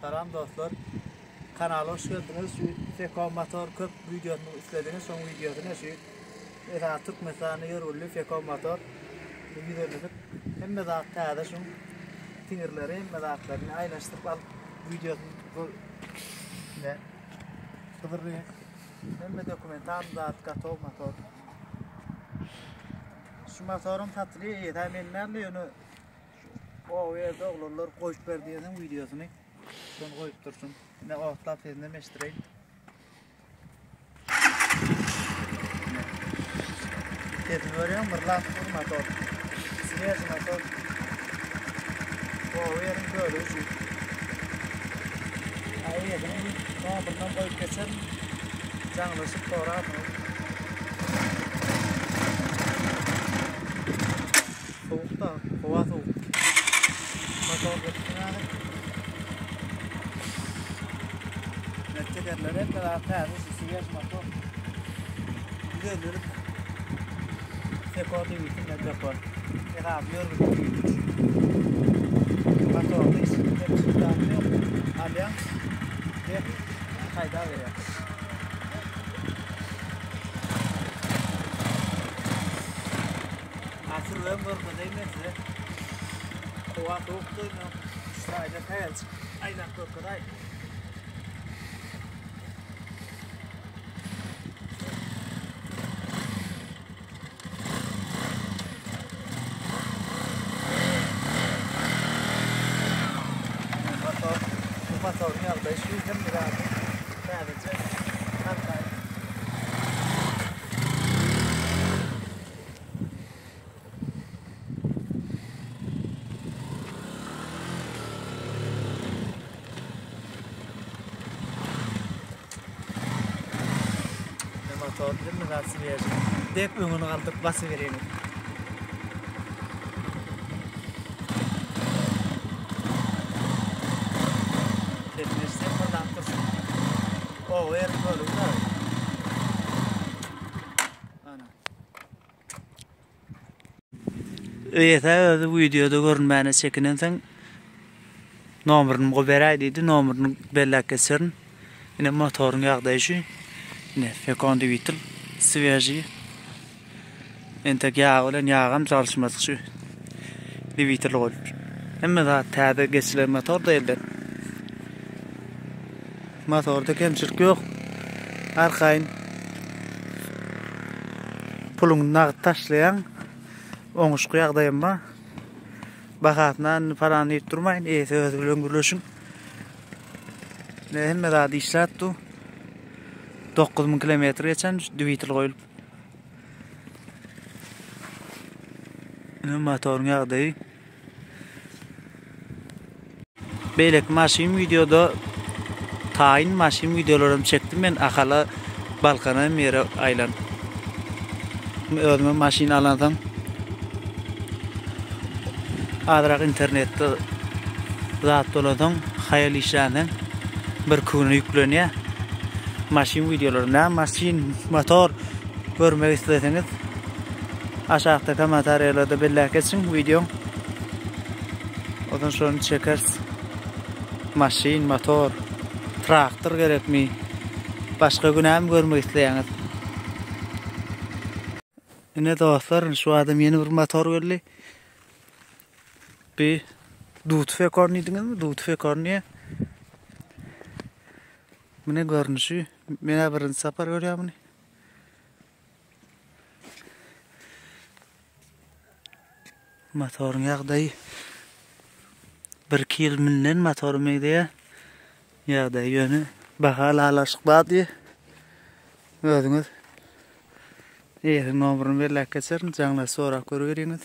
Salam dostlar. Kanala hoş geldiňiz. Şu Feko motor köp wideosyny islediňiz. Şoň wideosyny şu esasy Türkmenistanda ýörgünli Feko motor 150-lik hemme zat täze şuň tigirleri hemme zatlaryny aýlanyşdyryp alyp wideosyny ne gyzyrly hemme dokumental zat gatow motor. Şu motorum satylýar, eýesi men däldi ýöne O ýerde oglanlar goýup ber diýeniň wideosyny. Şony goýup dursun. Ine otlap sesini hem eşitdireýin. Sesini görýäň, myrlap dur motor. Sveži motor. O ýeriň köli üçin. Aý, ýeriň nomeryndan goýup geçerin. Jaňlaşyp sorarsyňyz. Sowuk-da, howa sowuk. Motor gitsin ýaly. Tekerler hemme zat täze, şu swiež motor. Güzellik. Seko diýilsin de depo. Esasy ýörgünli diýilsin. Motorda hiç kemçilik zat ýok. Alýaň, dek haýda berýär. Asyl öň görkezeýin men size. Howa sowukdy, men şu taýda sähelçik aýlap görkezaýyn. Motor, bu motoryň ýagdaýy şu hemme zady täzeje. Arkaýyn. Motor hemme zat swieži. Dek öňüni galdyryp basyberýäňiz. Sesini eşitseň bir zat dursun. Oba ýeriň bölegi da. Ana. Eýesi özi wideoda görünmäne çekinensoň nomeryny goý beräý diýdi. Nomeryny belläp geçerin. Ine motoryň ýagdaýy şu. Ine Fekon dwitel swiežiý. Entek ýagy bilen ýagam çalyşmadyk şu. Dwitel goýup. Hemme zat täze geçilen motor da elden. Motorda kemçilik ýok. Arkaýyn puluňy nagt taşlaýaň. Oňuşky ýagdaýam bar. Bahasyna indi falan diýip durmaýyn. Eýesi özi bilen gürleşiň. Ne hemme zat işläp dur. 9000 kilometr geçen dwitel goýulyp. Ine motoryň ýagdaýy. Beýleki maşyn wideoda taýyn maşyn wideolaram çekdim men Ahala Balkana hem ýere aýlanyp. Özüme maşyn alansoň azrak internetde zat bolansoň haýal işlänsoň bir iki güne ýüklenýär. Maşyn wideolary näme maşyn motor görmek isleseňiz aşakda kommentariýalarda belläp geçiň wideoň. Ondan şony çekeris. Maşyn, motor, traktor gerekmi? Başga günämi görmek isleýäňiz? Ine dostlar, şu adam ýene bir motor geldi. Bir Dut fekorn diýdiňizmi? Dut fekorn diýe. Bu ne görnüşi? Men birinji sapar görýän muny. Motoryň ýagdaýy 1-2 ýyl münlen motora meňzeýär. Ýagdaýy ýöne baha ylalaşyk bar diýip. Özüňiz eýesiniň nomeryny belläp geçerin, jaňlaşyp sorap görüberiňiz.